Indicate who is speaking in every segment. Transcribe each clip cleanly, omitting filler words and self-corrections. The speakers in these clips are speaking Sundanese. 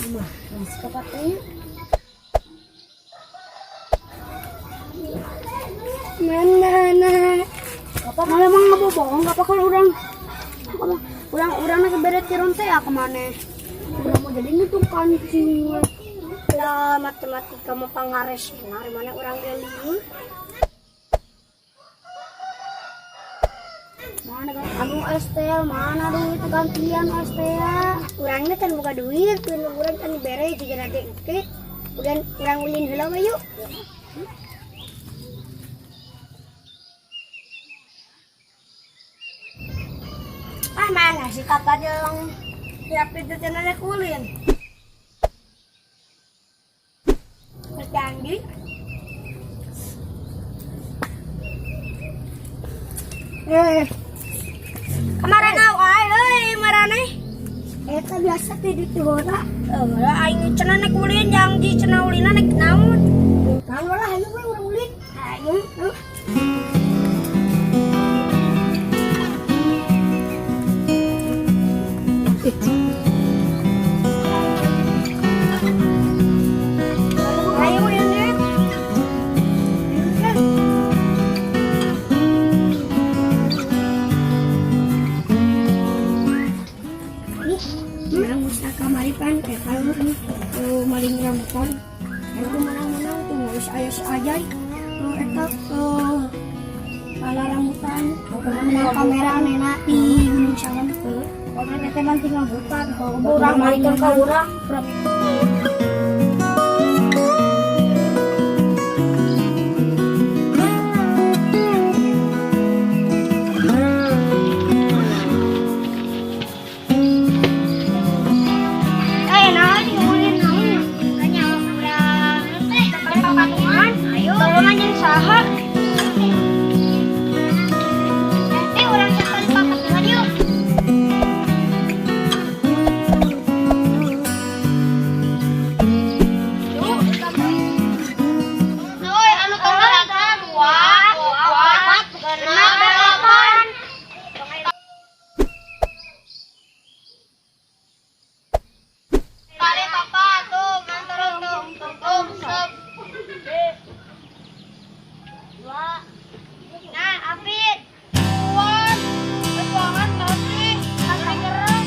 Speaker 1: Mah, masih kapatnya. Mana nah. Apa malah emang nggak bohong? Apa kalau orang orang orang nak beda tiron teh ya kemana? Udah mau jadi itu kancing. Lah, matematika mah pangaresna mana orang gelieu. Mana kan anu STL mana duit gantian STL.
Speaker 2: Urangnya kan buka duit, tuh urang kan dibere juga nanti engke. Urang urang ulin heula we yuk.
Speaker 1: Ah, mana sih kapan yang tiap itu cenah kulin.
Speaker 2: Terus janji.
Speaker 1: Eh, kemarin awal euy marane.
Speaker 2: Eta biasa teh duit heula.
Speaker 1: Eh, aing cenah nek ulin janji cenah ulina nek naon.
Speaker 2: Naon lah ayo we urang ulin.
Speaker 1: Ayo, yuk. Ayo ulin deh.
Speaker 2: Ih, urang usaha kamari pan eta urang maling rambutan. Ayo menang-menang tuh geus aya si Ajay. Nu eta pala rambutan, menang kamera nena di Gunung Salem.
Speaker 1: Orang teh banting rambutan, urang malikeun ka urang. Eh, naon ngomongin naon?
Speaker 2: Kanya urang teh
Speaker 1: Patungan,
Speaker 2: ayo.
Speaker 1: Tolongan jeung saha?
Speaker 2: Nanti urang sekali papatungan yuk. Oi, anu tanggal dua, opat, genep, delapan. Kali papa tuh manturung tung tung tung sep. Dua. Nah, Afid. Tuan, perjuangan tapi asa nyerah.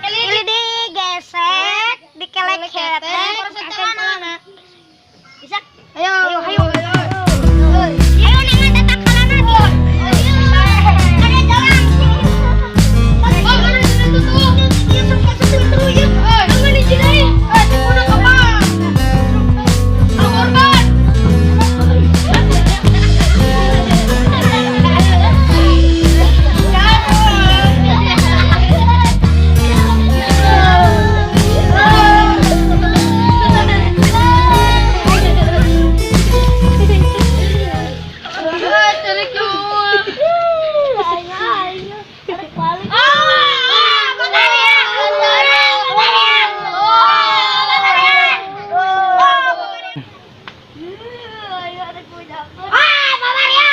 Speaker 2: Ini digesek, dikelek-ketek, bisa.
Speaker 1: Ayo,
Speaker 2: Ayo, ayo. Ayo nangan tatakalana di. Ada jalan.
Speaker 1: Ah, Mama Maria.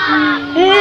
Speaker 1: Ah!